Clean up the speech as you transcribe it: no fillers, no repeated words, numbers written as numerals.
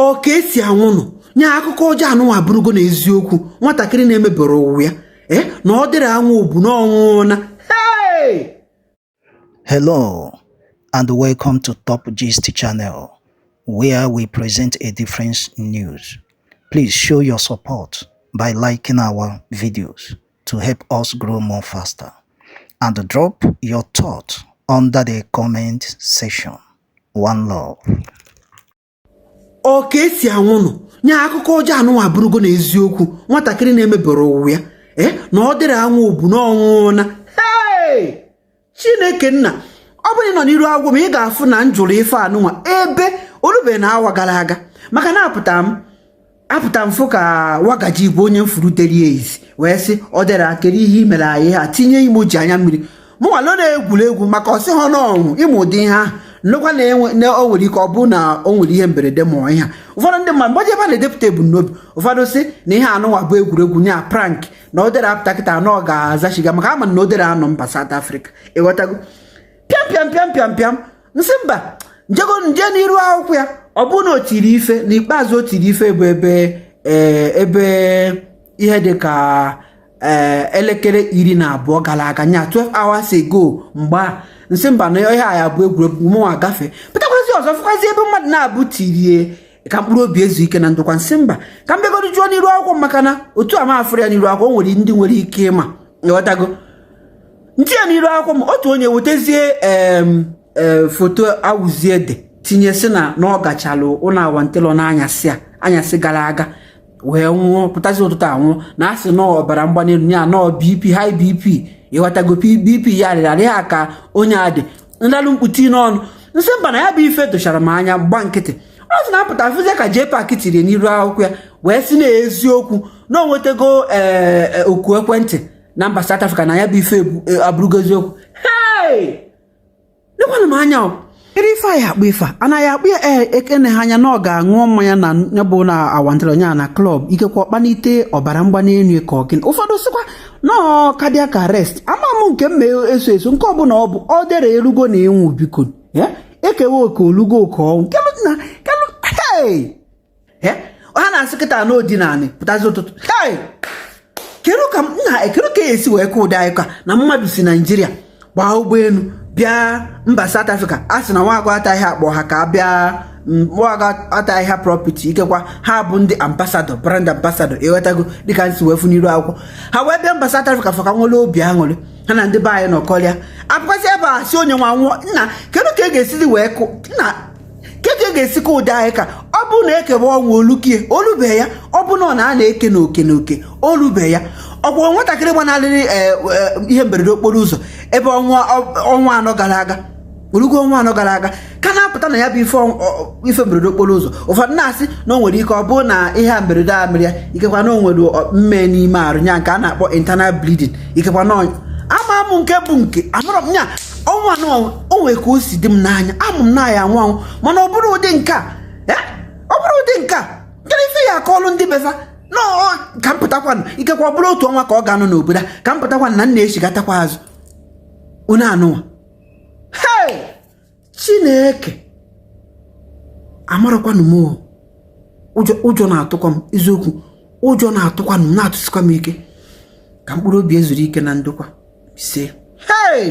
Ọ ka esi anwụnụ nye akụkọ ọjọọ anụnwa abụrụgo na eziokwu. Nwatakịrị na-emebere ụwa ya na ọ dịrị anwụ bụ na ọnwụna. Hey! Hello and welcome to Top Gist channel, where we present a different news. Please show your support by liking our videos to help us grow more faster, and drop your thought under the comment section. One love. Ọ ka esi anwụnụ nye akụkọ ọjọọ anụnwa abụrụgo na eziokwu. Nwatakịrị na-emebere ụwa ya na ọ dịrị anwụ bụ na ọnwụna. Hey! Chineke nna, ọ bụrụ na ị nọ n'iru agwụ ma ị ga-afụ na m jụrụ ife anụnwa ebe olube na awa gara aga, maka na apụta m apụta m fụ ka wagaji bụ onye mfuru dere ezi wee sị ọ dịra, kedu ihe i mere anyị ha tinye imoji anya mmiri. Mụnwa na-egwuregwu maka ọsị ha n'ọnwụ ịmụ ụdị ihe ahụ nnukwa na-enwe na o nwere ike ọ bụ na o nwere ihe mberede ma ọ ihe a. Ụfọdụ ndị mmadụ mgbaji ebe a na-edepụta ebumnobi, ụfọdụ sị na ihe anụnwa bụ egwuregwu nya prank, na o dere apụta kịta na ọ ga-azachiga maka ama na o dere anọ mba South Africa. Ịghọtago? Pịam pịam pịam pịam pịam, nsị mba njego nje n'iru akwụkwọ ya. Ọ bụrụ na o tiri ife n'ikpeazụ, o tiri ife bụ ebe ebe ihe dị ka elekere 12 gara aga, nya 12 hours ago. Mgbe a nsị mba na ihe a ya bụ egwuregwu, mụnwa gafee pụtakwazi ọzọ, fụkwazi ebe mmadụ na-abụ tirie ka mkpụrụ obi ezu ike na ndokwa. Nsị mba, ka m bịagodo jụọ n'iru akwụkwọ, maka na otu a m afụrụ ya n'iru akwụkwọ, o nwere ndị nwere ike ịma. Ịghọtago? Ntinye ya n'iru akwụkwọ m, otu onye wetazie em ee foto awụzie dị tinye, sị na ọ gachalụ ụlọ awantịlọ n'anyasị a, anyasị gara aga, wee nwụọ, pụtazi ụtụtụ anwụọ, na asị na ọbara mgbali elu ya, nọ BP, high BP. Ịghọtago? BP ya rịrị arị ha ka onye a dị nlalụ mkpuchi n'ọnụ. Nsị mba, na ya bụ ife dochara m anya, mgba nkịtị. Ọ sị na-apụta fụzie ka JPAC tiri n'iru akwụkwọ ya wee sị na eziokwu na o nwetago ee oku ekwentị na mba South Africa, na ya bụ ife abụrụgo eziokwu. Hey! Lekwanụ m anya o ere ife anyị akpọ ife a anaghị akpụ ya. Ee, ekene ha anya na ọ ga-aṅụọ mmanya na ya bụ na awantịrị nya na club, ikekwe ọkpanite ọbara mgbali elu ka ọ gịnị. Ụfọdụ sịkwa nọọ cardiac arrest. Ama m nke m ma eso eso nke ọbụla ọ bụ, ọ dere erugo na enwu. Biko ekewe oke olugo oke ọnwụ kelu na kelu. Hey! Ha na-asị kịta na odinanị pụtazi ụtụtụ. Hey! Kedu ka m na kedu ka esi wee kụ ụdị anyị ka na mmadụ si Naijiria gbaa ụgbọelu bịa mba South Africa? A sị na nwa ataghị akpọ ha ka bịa nwa ataghị ha property, ikekwa ha bụ ndị ambassador, brand ambassador. Ịghọtago? Dịka nsi wee fụ n'iru akwụkwọ, ha wee bịa mba South Africa fọ ka nwere obi aṅụrị, ha na ndị be anyị nọkọrịa, apụkwasị ebe a si onye nwa nwụọ. Nna, kedu ka e ga-esizi wee kụ nna? Kedu ka e ga-esi kụ ụdị anyị ka ọ bụ na ekebe ọnwụ olukie olube ya? Ọ bụ na ọ na a na-eke n'oke n'oke olube ya. Ọ bụ nwatakịrị gbanarịrị ihe mberede okporo ụzọ ebe ọnwa 4 gara aga, orugo ọnwa 4 gara aga, ka na-apụta na ya bụ ife mberede okporo ụzọ. Ụfọdụ na-asị na o nwere ike ọ bụrụ na ihe a mberede a mere ya, ikekwa na o nwere mme n'ime arụ nya nke a na-akpọ internal bleeding, ikekwa na ama m nke bụ nke amụrụ m nya ọnwa anọ. O nwere ka o si dị m n'anya, amụ m na ya anwụ anwụ, mana ọ bụrụ ụdị nke a, ọ bụrụ ụdị nke a, nkere ife ya akọọlụ ndị befa ka m pụtakwanụ. Ikekwe ọ bụrụ otu ọnwa ka ọ ga-anọ n'obodo a, ka m pụtakwanụ na nna echigatakwa azụ onye anụnwa. Hey! Chineke, amarakwanụ m o. Ụjọ na-atụkwa m eziokwu, ụjọ na-atụkwanụ m, na-atụsikwa m ike. Ka mkpụrụ obi ezuru ike na ndokwa. Ise. Hey!